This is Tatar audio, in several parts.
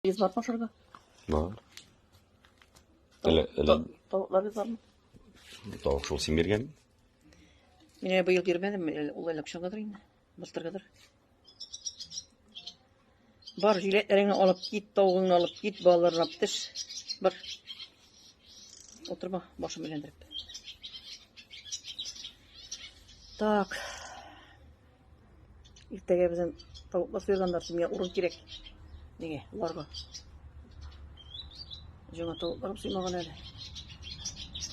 Йөз бармы ашарга? Бар. Әле, әле Тавыкларыгыз бармы? Тавык шул син биргән. Мин әле быел бирмәдем, әле ул әле кышангадыр инде. Былтыргыдыр. Бар, җиләкләреңне алып кит, тавыгыңны алып кит, балаларны алып төш. Бар. Утырма, башым әйләндереп. Так. Иртәгә безнең тавыклар суйганнар, миңа урын кирәк. Нигә? Ларга. Жаңа тавыкларым суймаган әле.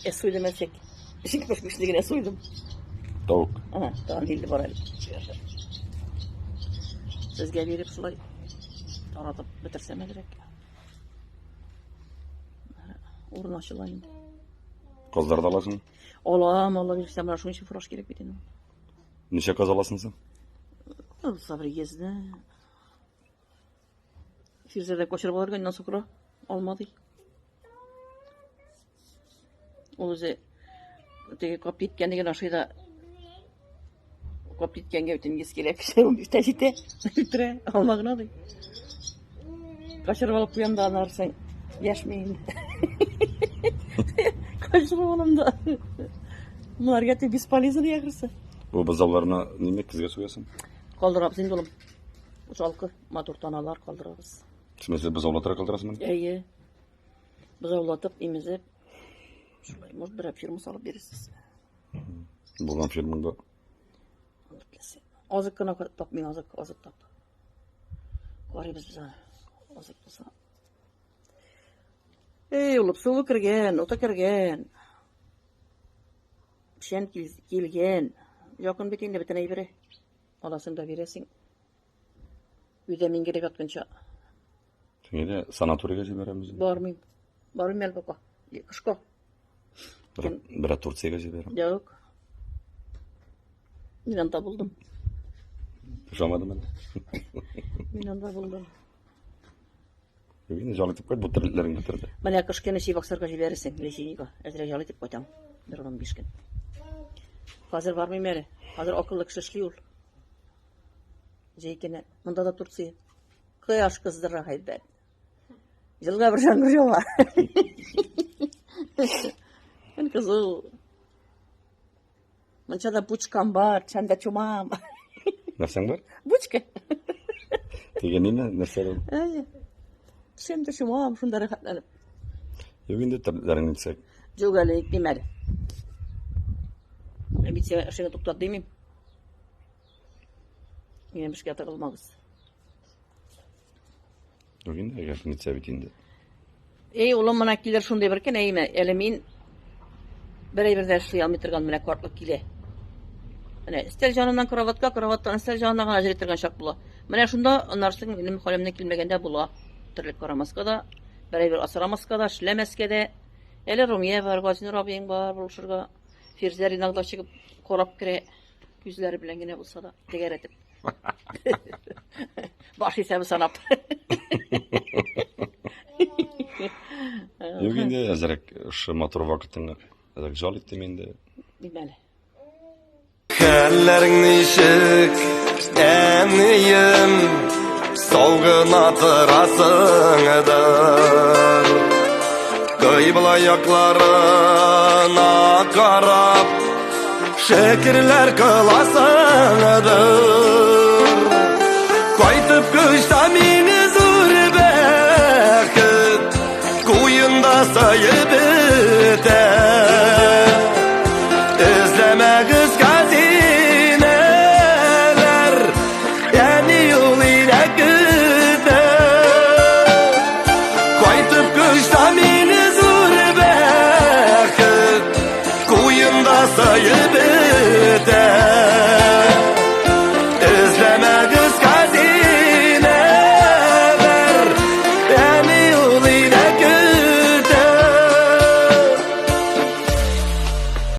Ә суйдым әсәк. 75 генә суйдым. Тавык. Ага, тагын 50 бар әле. Сезгә биреп шулай таратып бетерсәм әзрәк. Урын ачыла инде. Казлар да аласың? Алам, алла бирсә, менә шуның өчен фураж кирәк бит инде. Ничә каз аласың син? Булса бер йөзне. Фирзәдә кочырып алырга, иннан сукыра. Алма ди. Ул үзе теге кап киткән дигән ашый да кап киткәнгә бөтен йөз кирәк. Унбиштә җитә. Үтерә. Алма гына ди. Качырып алып куям да анарсың. Яшми инде. Качырып алам да. Боларга ты бесполезный ягырсы. Бу бозауларны ниме кизгә суясың? Калдырабыз инде улым. Жалкы матур таналар калдырабыз. В смысле бозаулатырга калдырасыңмы? Әйе. Бозаулатып, имезеп. Шулай, может, берәр фирма салып бирерсез. Булган фирмаңда. Азык кына тап, мин азык, азык тап. Карыйбыз без аны. Азык булса. Эй, улым, суы кергән, уты кергән. Печән килгән. Якын бит инде бөтен әйбере. Аласың да бирәсең. Өйдә мин генә ятканча. Нигә санаторийга җибәрәмез? Бармыйм. Бармыйм әле пока. Кышка. Берәр Турциягә җибәрәм. Юк. Мин анда булдым. Ошамадымы әле? Мин анда булдым. Инде җал итеп кайт, бу терлекләрең бетерде. Менә кыш көне Чебоксарга җибәрерсең, лечениега. Әзрәк ял итеп кайтам. Бер 15 көн. Хәзер бармыйм әле. Хәзер акыллы кеше эшли ул. Җәй көне. Монда да Турция. Кояш кыздыра һәйбәт. Елга бер яңгыр ява. Көн кызу. Мунчада бучкам бар, чанда чумам. Нәрсәң бар? Бучка. Дигән ниме? Нәрсә ул? Әйе. Төшәм дә чумам, шунда рәхәтләнеп. Юк инде терлекләрең нитсәк. Юк әле, итмим әле. Мин бит сиңа эшеңне туктат димим. Минем эшкә тыгылмагыз. Юк инде, әгәр нитсә бит инде. Эй, улым, менә килер шундый бер көн, әйме, әле мин бер әйбер дә эшли алмый торган менә картлык килә. Менә өстәл яныннан кроватька, кроватьтан өстәл янына гына йөри торган чак була. Менә шунда аннарсын минем хәлемнән килмәгәндә була. Терлек карамаска да, бер әйбер асрамаска да, эшләмәскә дә. Әле Румия бар, Газинур абыең бар булышырга. Фирзәр иногда чыгып карап керә, күзләре белән генә булса да, тәгәрәтеп. Баш исәбе санап. Юк инде әзрәк шушы матур вакытыңны әзрәк жал иттем инде. Билмәле. Хәлләрең ничек, әнием, сау гына торасыңдыр. Кыйбла якларына карап, Шөкерләр кыласыңдыр. Кайтып күчтә